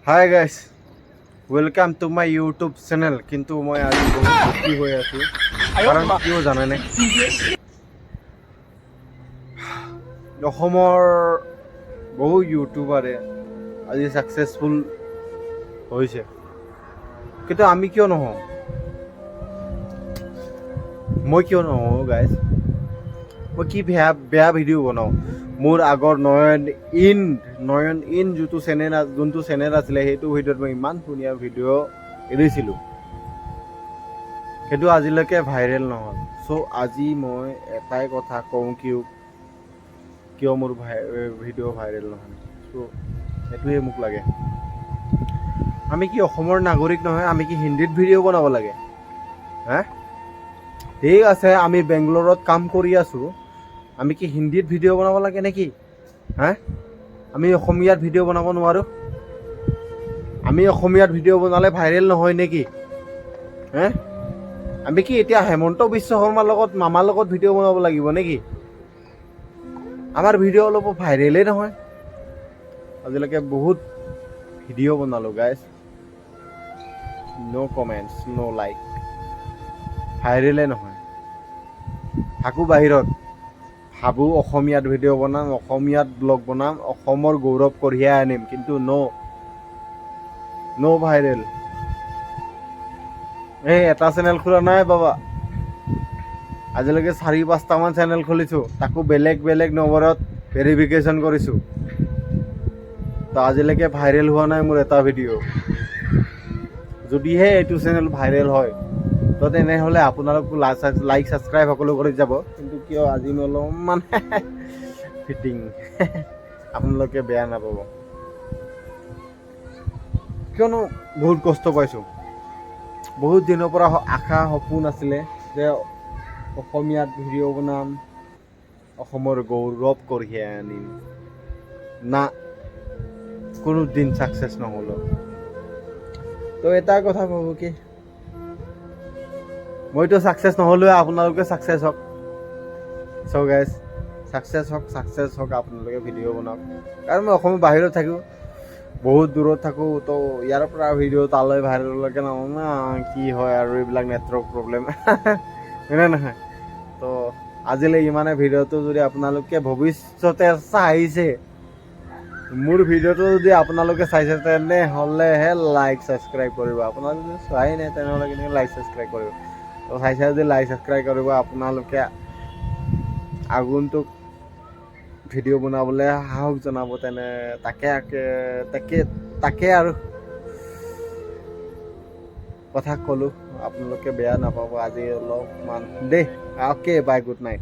Hi guys, welcome to my YouTube channel. কিন্তু মই আজি বহুত দুখী হৈ আছোঁ। কাৰণ কিয় জানেনে? অসমৰ বহু ইউটিউবাৰে আজি ছাকচেছফুল হৈছে, কিন্তু আমি কিয় নহওঁ? মই কিয় নহওঁ গাইজ? মই কি বেয়া বেয়া ভিডিঅ' বনাওঁ? মোৰ আগৰ নয়ন ইন যোনটো চেনেল আছিলে, সেইটো ভিডিঅ'ত মই ইমান ধুনীয়া ভিডিঅ' এৰিছিলোঁ, সেইটো আজিলৈকে ভাইৰেল নহ'ল। চ' আজি মই এটাই কথা কওঁ, কিয় কিয় মোৰ ভিডিঅ' ভাইৰেল নহয়? চ' সেইটোৱে মোক লাগে। আমি কি অসমৰ নাগৰিক নহয়? আমি কি হিন্দীত ভিডিঅ' বনাব লাগে হা? ঠিক আছে, আমি বেংগলোৰত কাম কৰি আছোঁ। আমি কি হিন্দীত ভিডিঅ' বনাব লাগে নেকি হা? আমি অসমীয়াত ভিডিঅ' বনাব নোৱাৰোঁ? আমি অসমীয়াত ভিডিঅ' বনালে ভাইৰেল নহয় নেকি হে? আমি কি এতিয়া হেমন্ত বিশ্ব শৰ্মাৰ লগত, মামাৰ লগত ভিডিঅ' বনাব লাগিব নেকি? আমাৰ ভিডিঅ' অলপ ভাইৰেলেই নহয়। আজিলৈকে বহুত ভিডিঅ' বনালোঁ guys, no comments, no like, ভাইৰেলে নহয়। থাকোঁ বাহিৰত, ভাবোঁ অসমীয়াত ভিডিঅ' বনাম, অসমীয়াত ব্লগ বনাম, অসমৰ গৌৰৱ কঢ়িয়াই আনিম, কিন্তু ন' ন' ভাইৰেল। এই এটা চেনেল খোলা নাই বাবা, আজিলৈকে চাৰি পাঁচটামান চেনেল খুলিছোঁ, তাকো বেলেগ বেলেগ নম্বৰত ভেৰিফিকেশ্যন কৰিছোঁ। তো আজিলৈকে ভাইৰেল হোৱা নাই মোৰ এটা ভিডিঅ'। যদিহে এইটো চেনেল ভাইৰেল হয়, তো তেনেহ'লে আপোনালোকো লাইক, ছাবস্ক্ৰাইব সকলো কৰি যাব। কিন্তু কিয় আজি মই অলপমান ফিটিং, আপোনালোকে বেয়া নাপাব। কিয়নো বহুত কষ্ট পাইছোঁ। বহুত দিনৰ পৰা আশা, সপোন আছিলে যে অসমীয়াত ভিডিঅ' বনাম, অসমৰ গৌৰৱ কঢ়িয়াই আনিম। না, কোনো দিন ছাকচেছ নহ'লো। তো এটা কথা ভাবোঁ কি, মইতো ছাকচেছ নহ'লেও আপোনালোকে ছাকচেছ হওক। চ' গাইজ, ছাকচেছ হওক, ছাকচেছ হওক, আপোনালোকে ভিডিঅ' বনাওক। কাৰণ মই অসমৰ বাহিৰত থাকোঁ, বহুত দূৰত থাকোঁ। তো ইয়াৰ পৰা ভিডিঅ' তালৈ ভাইৰেললৈকে নাজানো না কি হয় আৰু এইবিলাক নেটৱৰ্ক প্ৰব্লেম, হয়নে নহয়? তো আজিলৈ ইমানে। ভিডিঅ'টো যদি আপোনালোকে ভৱিষ্যতে চাইছে, মোৰ ভিডিঅ'টো যদি আপোনালোকে চাইছে, তেনেহ'লেহে লাইক, ছাবস্ক্ৰাইব কৰিব। আপোনালোকে যদি চোৱাই নাই, তেনেহ'লে কেনেকৈ লাইক, ছাবস্ক্ৰাইব কৰিব? তো চাইছে যদি লাইক, ছাবস্ক্ৰাইব কৰিব। আপোনালোকে আগন্তুক ভিডিঅ' বনাবলৈ সাহস জনাব। তেনে তাকে তাকে তাকে আৰু কথা ক'লোঁ, আপোনালোকে বেয়া নাপাব আজি অলপমান দেই। Okay, bye, good night.